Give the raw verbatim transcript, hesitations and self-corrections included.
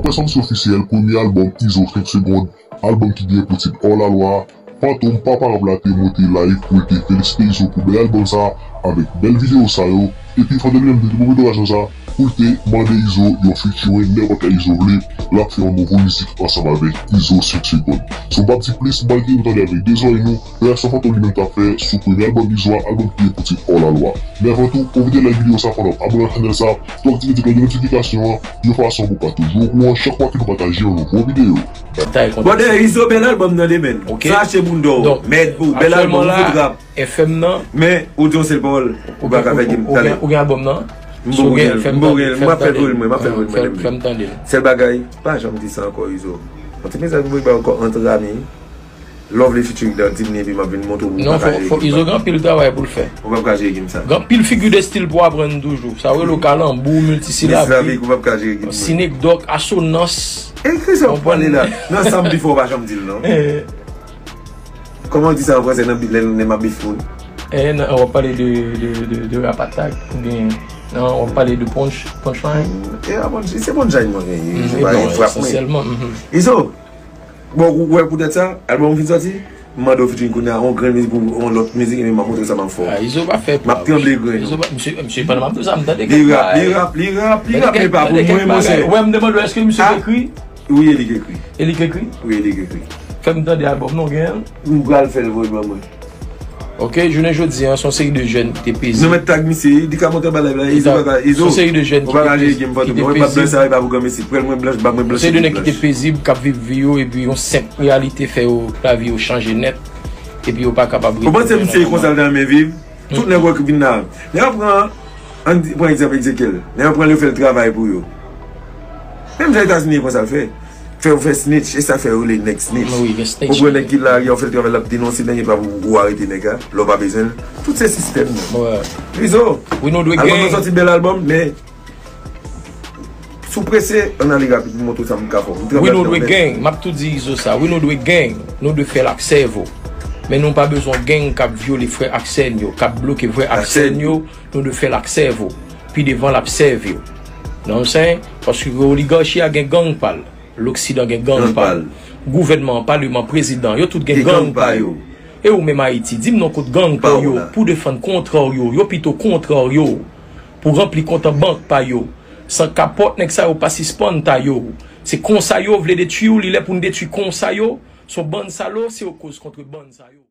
Wè, sa misye ofisyèl, premye albòm Izo senk segonn, albòm ki gen pou tit Hors la loi. Fantom pa parab la te monte live pou l te felisite Izo pou bèl albòm sa, avèk bèl videyo sa yo. Epi Fantom li menm te pwofite okazyon sa pou l te mande Izo yon featuring, nenpòt lè Izo vle, l ap fè yon nouvo mizik ansanm avèk Izo senk segonn. So, m p ap di plis, m pral kite nou tande avèk de zòrèy nou, reyaksyon Fantom li menm t ap fè sou premye albòm Izo a, albòm ki gen pou tit Hors la loi. Men avan tou, pwofite like videyo sa pandan w abòne ak chanèl sa, tou aktive ti klòch de notifikasyon an, yon fason pou w ka toujou okouran chak fwa ke nou pataje yon nouvo videyo. Bon, dayè, Izo, bèl albòm nan demen. Ok. Sa achte moun dò. Donk, mèd pou bèl albòm, aktyèlman la, fout rap. F M nan. Men, ou di yon sèl pawòl, ou pa ka fè gen talè. Ou gen albòm nan? M poko gen, m poko gen, m ap fè l pou mwen, m ap fè l pou mwen. Fè m tande. Sèl bagay, pa janm di sa ankò, Izo. Yon ti mesaj mwen ba ankò, antre ami. Lè w vle featuring dan, di m li epi m ap vin montre w pou w pataje. Non, fò, fò Izo gen anpil travay pou l fè. Ou p ap ka jere gim sa. Gen anpil figi de stil pou aprann toujou. Sa w rele kalanbou, miltisilabik, sinekdòk, asonans. E kisa w pale la? Nan sa m pi fò, w pa janm di l non. Kòman w di sa an fransè nan lè, lè m ap bif moun? Eh, nan, w ap pale de, de, de, de rap attack, oubyen, non, w ap pale de punch, punchline? E a punch, se punchline mwen genyen, se pa frap mwen. Esansyèlman. Izo, bon, ou wè poutèt sa, albòm ou fin sòti, m mande w featuring kounye a, yon grenn mizik pou yon lòt mizik, epi m ap montre sa m ap fè. Ah, Izo pa fè. M ap tranble grenn. Izo pa, misye, misye, pandan m ap di sa, m tande kèk bagay. Li rap, li rap, li rap, men pa pou mwen, monchè. Wè, m demande w, èske misye ekri? Wi, e li k ekri. E li k ekri? Wi, e li k ekri. Fè m tande albòm non, gen? M pral fè l voye ban mwen. Ok, jounen jodi a, se yon seri de jèn ki te pezib. Nou mèt tag misye, li ka monte anba live la, Izo pa ka, Izo, ou pa ka jere gim Fantom non, mwen pa blanch sa, e pa pou granmesi, pran mwen blanch, ba mwen blanch. Seri de nèg ki te pezib, k ap viv vi yo, epi yon senp reyalite fè yo, lavi yo chanje nèt, epi yo pa kapab rete. Ou panse misye e konsa l ta renmen viv? Tout nèg wè ki vin la. Lè yo pran, ann di, pran egzanp Ezekyèl. Lè yo pran l, yo fè l travay pou yo. Menm jan Etazini e konsa l fè. Fè yo fè snitch, e sa fè yo rele nèg snitch. Ou pran nèg ki lari a, ou fè l travay, l ap denonse nèg, epi apre ou arete nèg la, lè w pa bezwen l. Tout se sistèm nan. Izo, albòm nan sòti, bèl albòm, men si w prese, ann ale rapid pou montre w sa m ka fè w. M tranble ladan. We know dwe gang, m ap tou di Izo sa. We know dwe gang, nou dwe fè l ak sèvo. Men nou pa bezwen gang k ap vyole frè ak sè n yo, k ap bloke frè ak sè n yo, nou dwe fè l ak sèvo. Pi devan l ap sèvi w. Know what I'm saying? Paske oligachi a gen gang pa l, loksidan gen gang pa l, gouvènman an, paleman, prezidan, yo tout gen gang pa yo. E ou menm Ayiti, di m non kote gang pa w yo pou defann kontrè w yo, yo pito kontrè w yo, pou ranpli kont an bank pa yo. San kapòt nèg sa yo pa sispann ta yo. Se konsa yo vle detwi w, li lè pou n detwi konsa yo. Se yon bann salo, se yo koz kont bann sa yo.